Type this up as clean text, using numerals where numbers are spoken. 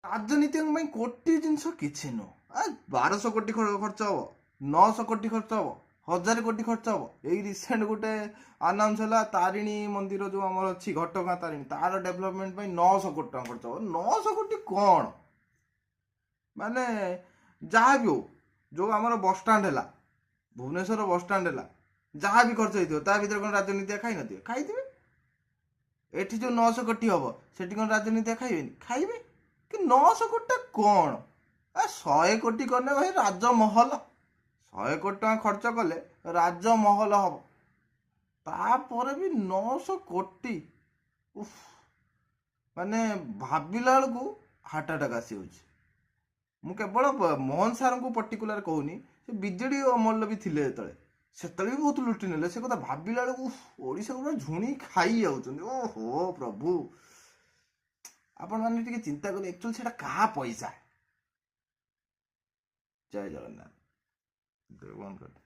ରାଜନୀତିଙ୍କ ପାଇଁ କୋଟି ଜିନିଷ କିଛି ନୁହଁ। 1200 କୋଟି ଖର୍ଚ୍ଚ ହବ, 900 କୋଟି ଖର୍ଚ୍ଚ ହବ, 1000 କୋଟି ଖର୍ଚ୍ଚ ହବ। ଏଇ ରିସେଣ୍ଟ ଗୋଟେ ଆନାଉନ୍ସ ହେଲା, ତାରିଣୀ ମନ୍ଦିର ଯୋଉ ଆମର ଅଛି, ଘଟଗାଁ ତାରିଣୀ, ତାର ଡେଭଲପମେଣ୍ଟ ପାଇଁ 900 କୋଟି ଟଙ୍କା ଖର୍ଚ୍ଚ ହବ। 900 କୋଟି କ'ଣ? ମାନେ ଯାହା ବି ହଉ, ଯୋଉ ଆମର ବସଷ୍ଟାଣ୍ଡ ହେଲା, ଭୁବନେଶ୍ୱର ବସଷ୍ଟାଣ୍ଡ ହେଲା, ଯାହା ବି ଖର୍ଚ୍ଚ ହେଇଥିବ, ତା ଭିତରେ କ'ଣ ରାଜନୀତିଆ ଖାଇନଥିବେ? ଖାଇଥିବେ। ଏଠି ଯୋଉ 900 କୋଟି ହବ, ସେଠି କ'ଣ ରାଜନୀତିଆ ଖାଇବେନି? ଖାଇବେ। କି 900 କୋଟିଟା କ'ଣ? 100 କୋଟି କଲେ ଭାଇ ରାଜମହଲ, 100 କୋଟି ଟଙ୍କା ଖର୍ଚ୍ଚ କଲେ ରାଜମହଲ ହବ। ତାପରେ ବି 900 କୋଟି, ଉଫ୍, ମାନେ ଭାବିଲା ବେଳକୁ ହାର୍ଟ ଆଟାକ୍ ଆସିଯାଉଛି। ମୁଁ କେବଳ ମୋହନ ସାରଙ୍କୁ ପର୍ଟିକୁଲାର କହୁନି, ସେ ବିଜେଡି ଅମଳରେ ବି ଥିଲେ ଯେତେବେଳେ, ସେତେବେଳେ ବି ବହୁତ ଲୁଟି ନେଲେ। ସେ କଥା ଭାବିଲା ବେଳକୁ ଉଫ୍, ଓଡ଼ିଶାକୁ ପୁରା ଝୁଣି ଖାଇ ଯାଉଛନ୍ତି। ଓହୋ ପ୍ରଭୁ, ଆପଣମାନେ ଟିକେ ଚିନ୍ତା କଲେ, ଆକ୍ଚୁଆଲି ସେଇଟା କାହା ପଇସା? ଜୟ ଜଗନ୍ନାଥ। ବନ୍ଦ କରିଦେ।